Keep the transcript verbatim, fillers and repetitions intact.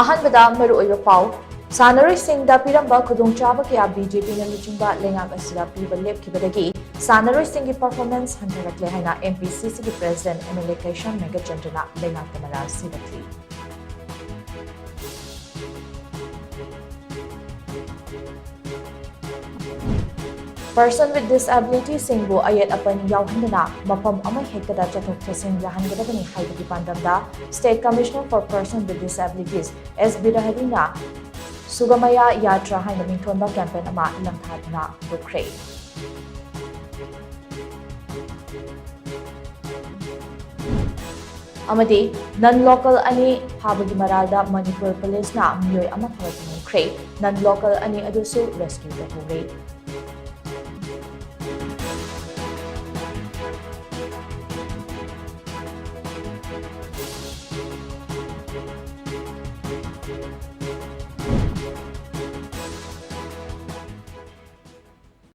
ꯑꯍꯥꯟꯕꯗ ꯃꯔꯨꯑꯣꯏꯕ ꯄꯥꯎ꯫ ꯁꯥꯟꯅꯔꯣꯏꯁꯤꯡꯗ ꯄꯤꯔꯝꯕ ꯈꯨꯗꯣꯡꯆꯥꯕ ꯀꯌꯥ ꯕꯤ ꯖꯦ ꯄꯤꯅ ꯂꯨꯆꯤꯡꯕ ꯂꯩꯉꯥꯛ ꯑꯁꯤꯗ ꯄꯤꯕ ꯂꯦꯞꯈꯤꯕꯗꯒꯤ ꯁꯥꯟꯅꯔꯣꯏꯁꯤꯡꯒꯤ performance ꯍꯟꯊꯔꯛꯂꯦ ꯍꯥꯏꯅ ꯑꯦꯝ ꯄꯤ ꯁꯤ ꯁꯤꯒꯤ president M L A ꯀꯩꯁꯥꯝ ꯃꯦꯘꯆꯟꯗ꯭ꯔꯅ ꯂꯩꯉꯥꯛꯇ ꯃꯔꯥꯜ ꯁꯤꯔꯛꯂꯤ꯫ Person with disability ꯁꯤꯡꯕꯨ ꯑꯌꯦꯠ ꯑꯄꯟ ꯌꯥꯎꯍꯟꯗꯅ ꯃꯐꯝ ꯑꯃꯍꯦꯛꯇꯗ ꯆꯠꯊꯣꯛ ꯆꯠꯁꯤꯟ ꯌꯥꯍꯟꯒꯗꯕꯅꯤ ꯍꯥꯏꯕꯒꯤ ꯄꯥꯟꯗꯝꯗ State Commissioner for Person with Disabilities S ꯕꯤꯔꯍꯔꯤꯅ ꯁꯨꯒꯃꯌꯥ ꯌꯥꯇ꯭ꯔꯥ ꯍꯥꯏꯅ ꯃꯤꯡꯊꯣꯟꯕ campaign ꯑꯃ ꯂꯝꯊꯥꯗꯨꯅ ꯍꯧꯗꯣꯛꯈ꯭ꯔꯦ꯫ ꯑꯃꯗꯤ non local ꯑꯅꯤ ꯐꯥꯕꯒꯤ ꯃꯔꯥꯜꯗ ꯃꯅꯤꯄꯨꯔ ꯄꯨꯂꯤꯁꯅ ꯃꯤꯑꯣꯏ ꯑꯃ ꯐꯥꯕ ꯊꯤꯡꯍꯟꯈ꯭ꯔꯦ꯫ Non local ꯑꯅꯤ ꯑꯗꯨꯁꯨ rescue ꯇꯧꯍꯧꯔꯦ꯫